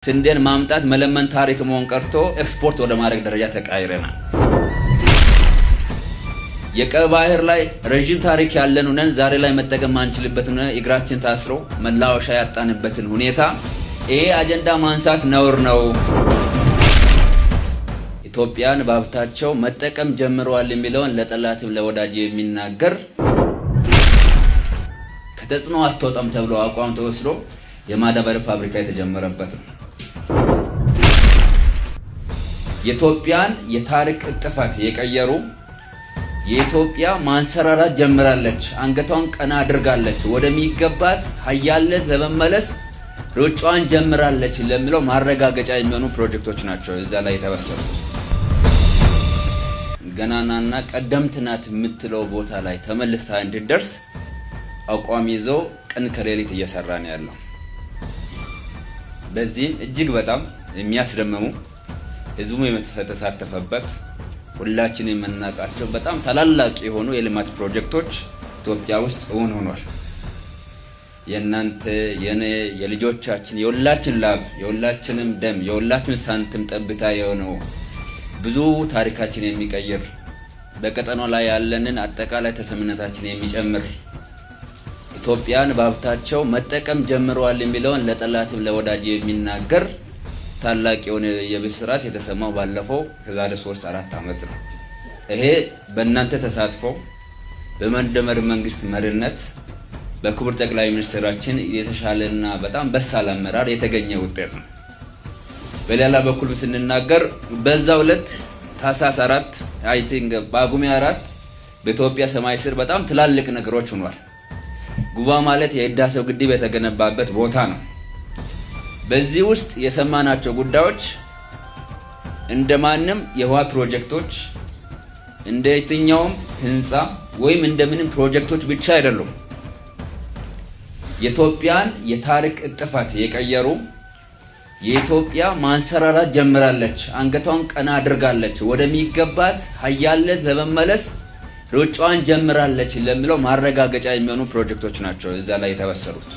ስንዴን ማምጣት መለመን ታሪክ መሆን ቀርቶ ኤክስፖርት ወደ ማድረግ ደረጃ ተቃይረናል። የቀይ ባህር ላይ ረዥም ታሪክ ያለን ሆነን ዛሬ ላይ መጠቀም ማንችልበት ሆነ እግራችን ታስሮ መላወሻ ያጣንበትን ሁኔታ ይሄ አጀንዳ ማንሳት ነውር ነው። ኢትዮጵያን በሀብታቸው መጠቀም ጀምረዋል የሚለውን ለጠላትም ለወዳጅ የሚናገር፣ ከተጽዕኖ አትወጣም ተብሎ አቋም ተወስዶ የማዳበሪያ ፋብሪካ የተጀመረበት ነው። የኢትዮጵያን የታሪክ እጥፋት የቀየሩ፣ የኢትዮጵያ ማንሰራራት ጀምራለች፣ አንገቷን ቀና አድርጋለች፣ ወደሚገባት ሀያልነት ለመመለስ ሩጫዋን ጀምራለች ለሚለው ማረጋገጫ የሚሆኑ ፕሮጀክቶች ናቸው እዛ ላይ የተበሰሩት። ገናናና ቀደምት ናት የምትለው ቦታ ላይ ተመልሳ እንድትደርስ አቋም ይዞ ቀን ከሌሊት እየሰራ ነው ያለው። በዚህም እጅግ በጣም የሚያስደምሙ፣ ህዝቡ የተሳተፈበት፣ ሁላችን የምናውቃቸው በጣም ታላላቅ የሆኑ የልማት ፕሮጀክቶች ኢትዮጵያ ውስጥ እውን ሆኗል። የእናንተ፣ የኔ፣ የልጆቻችን፣ የሁላችን ላብ፣ የሁላችንም ደም፣ የሁላችን ሳንቲም ጠብታ የሆነው ብዙ ታሪካችን የሚቀይር፣ በቀጠናው ላይ ያለንን አጠቃላይ ተሰሚነታችን የሚጨምር፣ ኢትዮጵያን በሀብታቸው መጠቀም ጀምረዋል የሚለውን ለጠላትም ለወዳጅ የሚናገር ታላቅ የሆነ የብስራት የተሰማው ባለፈው ከዛሬ 3-4 ዓመት ነው። ይሄ በእናንተ ተሳትፎ፣ በመደመር መንግስት መሪነት፣ በክቡር ጠቅላይ ሚኒስትራችን የተሻለና በጣም በሳል አመራር የተገኘ ውጤት ነው። በሌላ በኩል ስንናገር በዛው ዕለት ታህሳስ 4፣ I think ጳጉሜ 4 በኢትዮጵያ ሰማይ ስር በጣም ትላልቅ ነገሮች ሆኗል። ጉባ ማለት የህዳሴው ግድብ የተገነባበት ቦታ ነው። በዚህ ውስጥ የሰማናቸው ጉዳዮች እንደማንም የውሃ ፕሮጀክቶች፣ እንደ የትኛውም ህንፃ ወይም እንደምንም ፕሮጀክቶች ብቻ አይደሉም። የኢትዮጵያን የታሪክ እጥፋት የቀየሩ፣ የኢትዮጵያ ማንሰራራት ጀምራለች፣ አንገቷን ቀና አድርጋለች፣ ወደሚገባት ሀያልነት ለመመለስ ሩጫዋን ጀምራለች ለሚለው ማረጋገጫ የሚሆኑ ፕሮጀክቶች ናቸው እዛ ላይ የተበሰሩት።